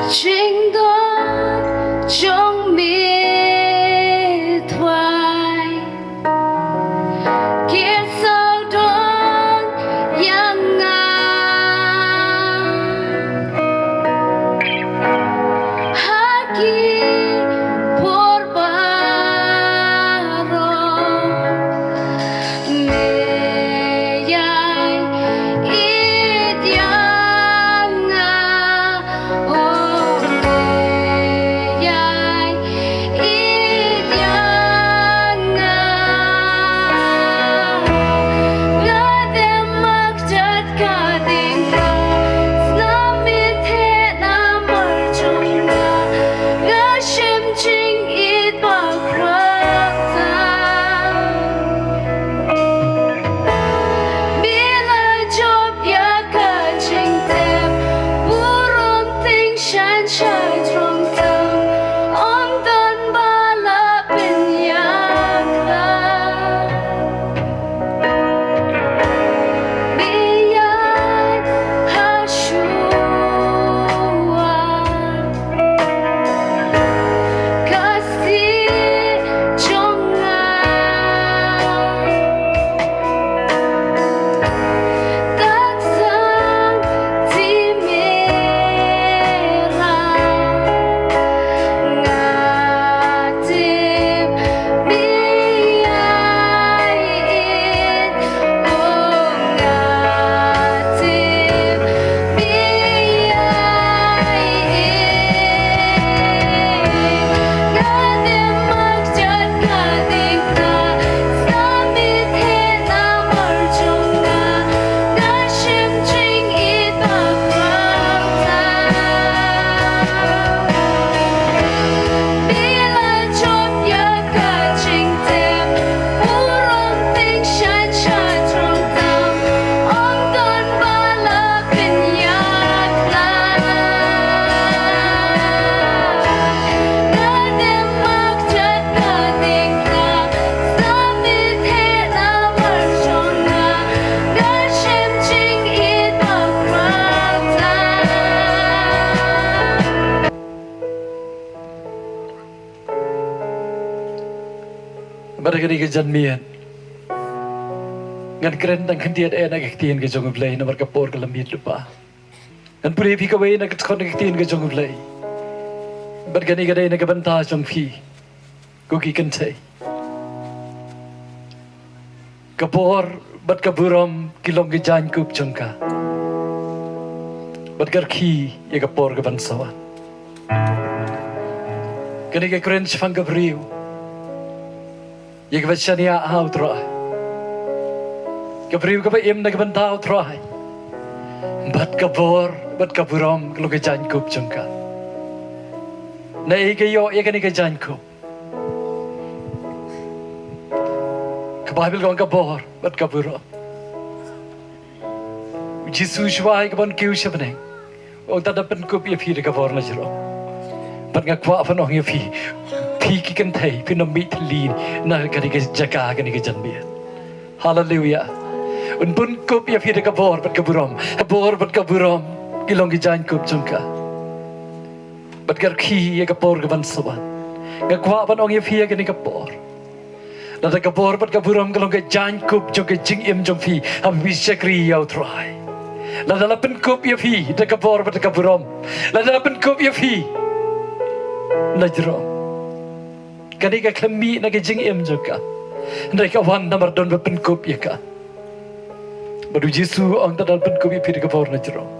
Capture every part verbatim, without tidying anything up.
Jingdon jong mithwai ki sawdong ïa nga ha ki por baroh. Me ïai ïeit ïa nga, oh, me ïai ïeit ïa nga. Nga dem mak jot ka diengphna, snam ïeit namar jong nga. Nga shim jingïeit bakhraw tam. Me la jop ïa ka jingtep, burom tyngshaiñ sha jrong tam. Ym don ba la pynïakhlad. Me ïaid ha shuwa ka sngi jong nga. Tak sang jingmira nga tip me ïai ïeit. Oh, nga tip me ïai ïeit. Nga dem mak jot ka diengphna, snam ïeit namar jong nga. Nga shim jingïeit bakhraw tam. Me la jop ïa ka jingtep, burom tyngshaiñ sha jrong tam. Ym don ba la pynïakhlad. Nga dem mak jot ka diengphna, snam ïeit namar jong nga. Nga shim jingïeit bakhraw tam. Bad ha kane ka janmiet ngan kren tang khyndiat eh na ka ktien ka jong U Blei namar ka por ka la miet lypa. Ngan pule ïa phi kawei na ka dkhot na ka ktien ka jong U Blei. Bad kane ka dei na ka bynta jong phi ko ki kynthei. Ka bor bad ka burom ki long ki jaiñkup jong ka, bad ka rkhie ïa ka por ka ban sa wan. Kane ka kren shaphang ka briew ïa kaba shaniah ha U Trai, ka briew kaba im na ka bynta U Trai. Bad ka bor bad ka burom ka long ka jaiñkup jong ka. Naei ka ïoh ïa kane ka jaiñkup? Ka Baibl ka ong ka bor bad ka burom. U Jisu shuwa ïa kaban kiew sha bneng, u ong, tang da pynkup ïa phi da ka bor na jrong. Bad nga kwah ban ong ïa phi, phi ki kynthei phin ym mih thylli na kane ka jaka kane ka janmiet. Haleluia. Un pynkup ïa phi da ka bor bad ka burom. Ka bor bad ka burom ki long ki jaiñkup jong ka, bad ka rkhie ïa ka por ka ban sa wan. Nga kwah ban ong ïa phi ïa kane ka por, lada ka bor bad ka burom ka long ka jaiñkup jong ka jingim jong phi, haba phi shakri ïa U Trai, lada la pynkup ïa phi da ka bor bad ka burom, lada la pynkup ïa phi na jrong, kane ka khlem mih na ka jingim jong ka. Hynrei ka wan namar don ba pynkup ïa ka. Bad U Jisu u ong, tang da pynkup ïa phi da ka bor na jrong.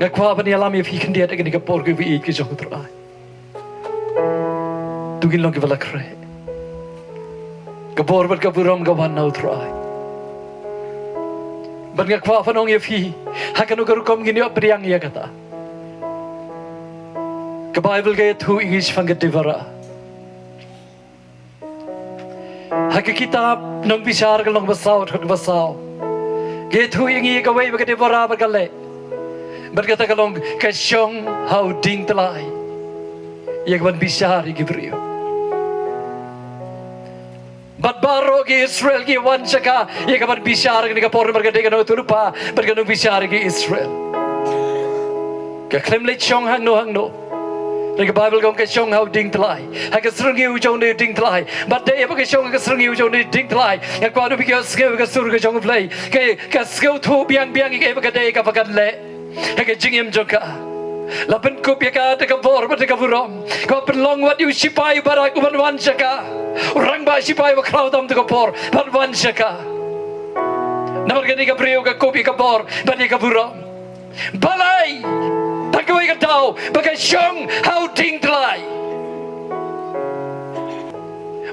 Nga kwah ban ïalam ïa phi khyndiat ha kane ka por kaba ïeit ka jong U Trai. To ngin long kiba la khreh. Ka bor bad ka burom ka wan na U Trai. Bad nga kwah ban ong ïa phi, ha kano ka rukom ngin ïoh pdiang ïa kata? Ka Baibl ka ïathuh ïa ngi shaphang ka Debora. Ha ka kitab Nongbishar ka lynnong ba saw, dkhot ba saw, ka ïathuh ïa ngi ïa kawei ba ka Debora ba ka leh. Bad kata ka long ka shong ha u diengtlai ïa kaban bishar ïa ki briew. Bad baroh ki Israel ki wan sha ka ïa kaban bishar ïa kane ka por, namar ka dei ka nongïathuhlypa bad ka nongbishar ïa ki Israel. Ka khlem leit shong hangno hangno. Hynrei ka Baibl ka ong ka shong ha u diengtlai. Ha ka syrngiew jong une u diengtlai. Bad dei ba ka shong ha ka syrngiew jong une u diengtlai. Nga kwah ba phi ïohsngew ïa ka sur ka jong u Blei. Ka, ka sngewthuh biang biang ïa kaei ba ka dei kaba kan leh ha ka jingim jong ka. La pynkup ïa ka da ka bor bad da ka burom. Ka pynlong wat ïa u shipai u barak uban wan sha ka. U rangbah shipai uba khraw tam ha ka por ban wan sha ka. Namar kane ka briew ka kup ïa ka bor bad ïa ka burom. Balei? Tang kawei ka daw ba ka shong ha u diengtlai.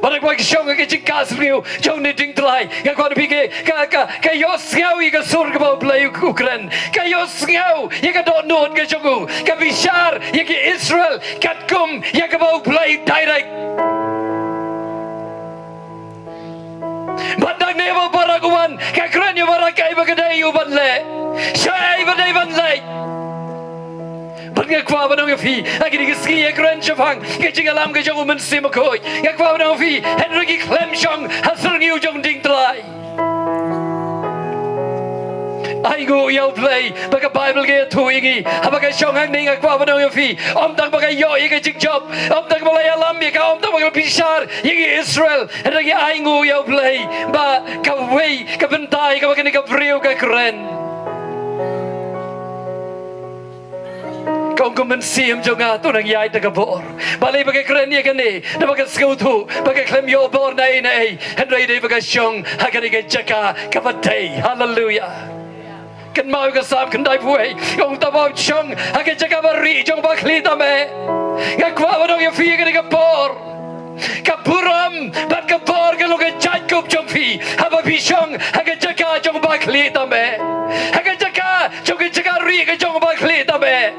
Bad haba ka shong ha ka jingkah syrngiew jong une u diengtlai, nga kwah ba phi, ka, ka, ka ïohsngew ïa ka sur kaba u Blei u kren. Ka ïohsngew ïa ka dohnud ka jong u. Ka bishar ïa ki Israel katkum ïa kaba u Blei direct. Bad nangne ba u barak u wan, ka kren ïa u barak kaei ba ka dei u ban leh. Shaei ba dei ban leh. Bad nga kwah ban ong ïa phi, ha kine ki sngi ïa kren shaphang ka jingïalam ka jong u Mynsiem Bakhuid. Nga kwah ban ong ïa phi, hynrei ki khlem shong ha syrngiew jong u diengtlai. Ainguh ïa u Blei, ba ka Baibl ka ïathuh ïa ngi. Haba ka shong hangne nga kwah ban ong ïa phi, ym tang ba ka ïoh ïa ka jingjop, ym tang ba la ïalam ïa ka, ym tang ba ka la bishar ïa ki Israel. Hynrei ngi ainguh ïa u Blei ba kawei ka bynta ïa kaba kane ka briew ka kren. Ka ong, ko Mynsiem jong nga, to nang ïaid da ka bor. Balei ba ka kren ïa kane? Naba ka sngewthuh ba ka khlem ïoh bor na ei na ei. Hynrei dei ba ka shong ha kane ka jaka kaba dei. Haleluya. Kynmaw ïa ka Salm khyndaiphew wei, ka ong, tang ba u shong ha ka jaka barieh jong u bakhlieh tam eh. Nga kwah ban ong ïa phi ha kane ka por, ka burom bad ka bor ka long ka jaitkup jong phi haba phi shong ha ka jaka jong u bakhlieh tam eh. Ha ka jaka jong ka jaka rieh ka jong u bakhlieh tam eh.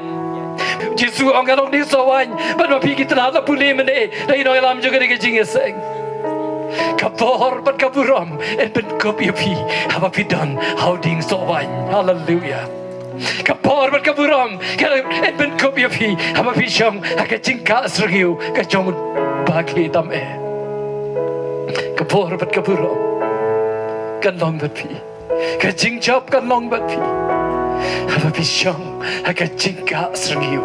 Jisu u ong, nga long dieng sohwaiñ, bad ma phi ki tnat la pule mynne da ki nongïalam jong kane ka jingïaseng. Ka bor bad ka burom yn pynkup ïa phi haba phi don ha u dieng sohwaiñ. Haleluya. Ka bor bad ka burom kan yn pynkup ïa phi haba phi shong ha ka jingkah syrngiew ka jong u bakhlieh tam eh. Ka bor bad ka burom kan long bad phi. Ka jingjop kan long bad phi haba phi shong ha ka jingkah syrngiew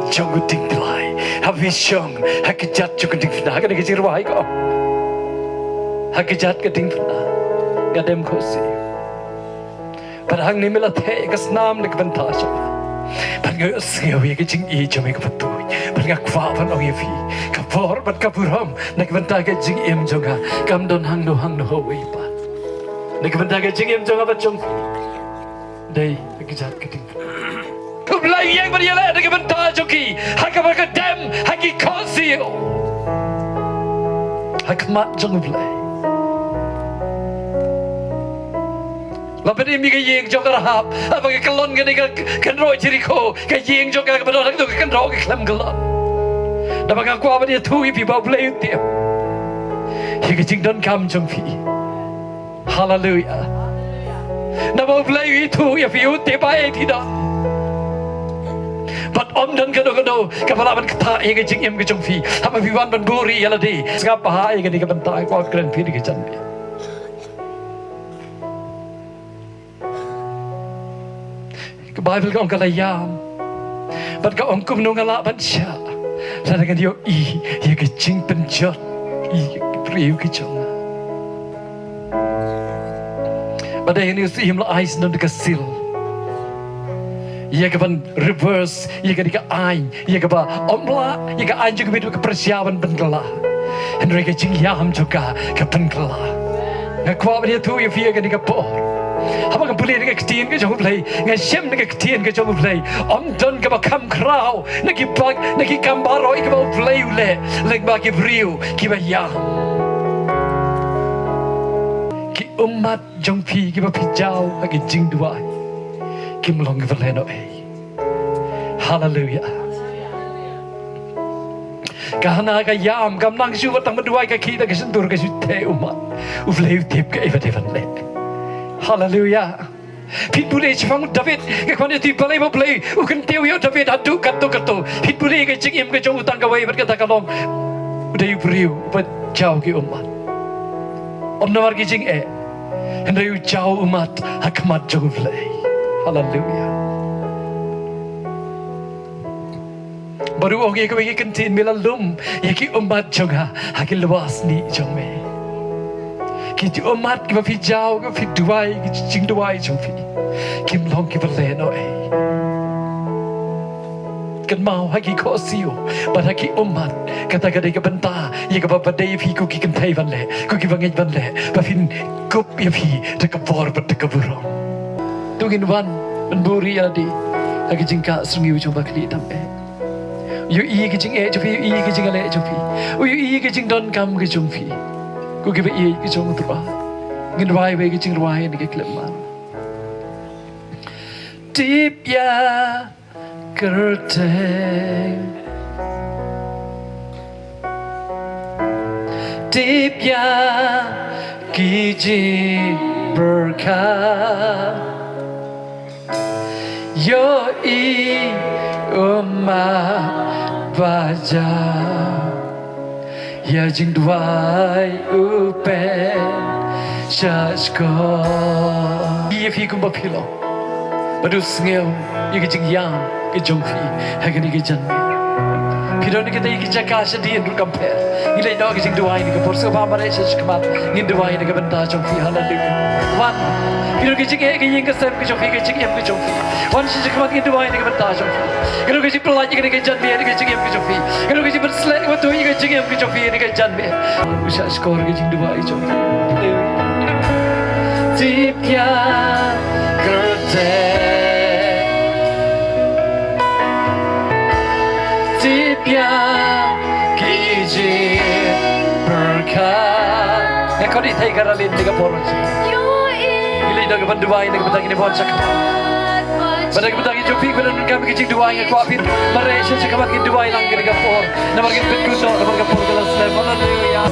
jong u diengtlai. Haba phi shong ha ka jait jong ka diengphna, kane ka jingrwai ka ong, ha ka jait ka diengphna nga dem khohsiew. Bad hangne me la theh ïa ka snam na ka bynta jong nga. Bad nga ïohsngew ïa ka jingïeit jong me kaba tuid. Bad nga kwah ban ong ïa phi, ka bor bad ka burom na ka bynta ka jingim jong nga kam don hangno hangno hawei pat. Na ka bynta ka jingim jong nga bad jong phi, dei ha ka jait ka diengphna. U Blei u ïeng ban ïaleh na ka bynta jong ki ha kaba ka dem ha ki khohsiew ha khmat jong U Blei. La pynim ïa ka ïing jong ka Rahab haba ka kyllon kane ka kynroh Jerikho, ka ïing jong ka kaba don hangto ka kynroh ka khlem kyllon. Naba nga kwah ban ïathuh ïa phi ba U Blei u tip ïa ka jingdonkam jong phi. Haleluya. Naba U Blei u ïathuh ïa phi, u tip ba ei phi don. Bad ym don kano kano kaba lah ban ktah ïa ka jingim ka jong phi haba phi wan ban buhrieh ïa lade. Sngap bha ïa kane ka bynta, kwah kren phi da ka jingmut. Ka Baibl ka ong ka la ïam bad ka ong, kumno nga lah ban shah lada ngan ïohi ïa ka jingpynjot ïa ka briew ka jong nga. Bad dei hangne u syiem la ai shen don ka seal ïa ka ban reverse ïa kane ka aiñ, ïa kaba ym lah ïa ka aiñ jong ka bit ka pyrshah ban pynkylla. Hynrei ka jingïam jong ka ka pynkylla. Nga kwah ban ïathuh ïa phi ïa kane ka por. Haba nga pule na ka ktien ka jong U Blei, nga shem na ka ktien ka jong U Blei, ym don kaba kham khraw na ki bak, na ki kam baroh ïa kaba U Blei u leh lyngba ki briew kiba ïam. Ki ummat jong phi kiba phi jaw ha ki jingduwai kim long kiba lehnohei. Haleluya. Ka Hana ka ïam, kam nang shuh ba tang ban duwai ka khih da ka shyntur, ka shu theh ummat. U Blei u tip kaei ba dei ban leh. Haleluya. Phin pule shaphang u David, nga kwah ban ïathuh balei ba U Blei u kyntiew ïa u David haduh katto katto. Phin pule ka jingim ka jong u tang kawei bad kata ka long, u dei u briew uba jaw ki ummat. Ym namar ki jingeh, hynrei u jaw ummat ha khmat jong U Blei. Haleluya. Bad u ong ïa kawei ka kyntien, me la lum ïa ki ummat jong nga ha ki lywa snieh jong me. Ki ummat kiba phi jaw, kiba phi duwai, ki jingduwai jong phi kim long kiba leh noh ei. Kynmaw, ha ki khohsiew bad ha ki ummat, kata ka dei ka bynta ïa kaba pat dei ïa phi ko ki kynthei ban leh, ko kiba ngeit ban leh, ba phin kup ïa phi da ka bor bad da ka burom. To ngin wan ban buh ïa lade ha ka jingkah sngew jong ba khlieh tam eh. U ïohi ïa ka jingeh jong phi, u ïohi ïa ka jingleh jong phi, u ïohi ïa ka jingdonkam ka jong phi. Ko kiba ïeit ka jong u Trai, ngin rwai wei ka jingrwai na ka khlem man. Tip ïa kyrteng, tip ïa ki jingpyrkhat. Ïohi u ma ba jaw ïa jingduwai u pynshah shkor. Ïa phi kumba phi long, bad u sngew ïa ka jingïam ka jong phi ha kane ka janmiet. Phi don ïa kata ïa ka jaka shadien ruh kam pher. Ngi leit noh ka jingduwai na ka por, sngewbha mareh sha shakhmat, ngin duwai na ka bynta jong phi. Haleluya. Wan. Phi don ka jingeh ka ïing ka sem ka jong phi, ka jingim ka jong phi. Wan sha shakhmat, ngin duwai na ka bynta jong phi. Ka don ka jingpyllait ïa kane ka janmiet, ka jingim ka jong phi. Ka don ka jingpynsleh ka batuh ïa ka jingim ka jong phi ïa ka janmiet. U shah shkor ka jingduwai jong phi. Tip ïa kyrteng, tip ïa ki jingpyrkhat. Nga khot ïa ka Ralin na ka por. Ngi leit noh ka ban duwai na ka bynta kine, bun sha ka ban. Bad na ka bynta ki jong phi kiba donkam ka jingduwai, nga kwah phin mareh sha shakhmat, ngin duwai lang kane ka por. Namar ngin pynkut noh, namar ka por ka la slem. Haleluya.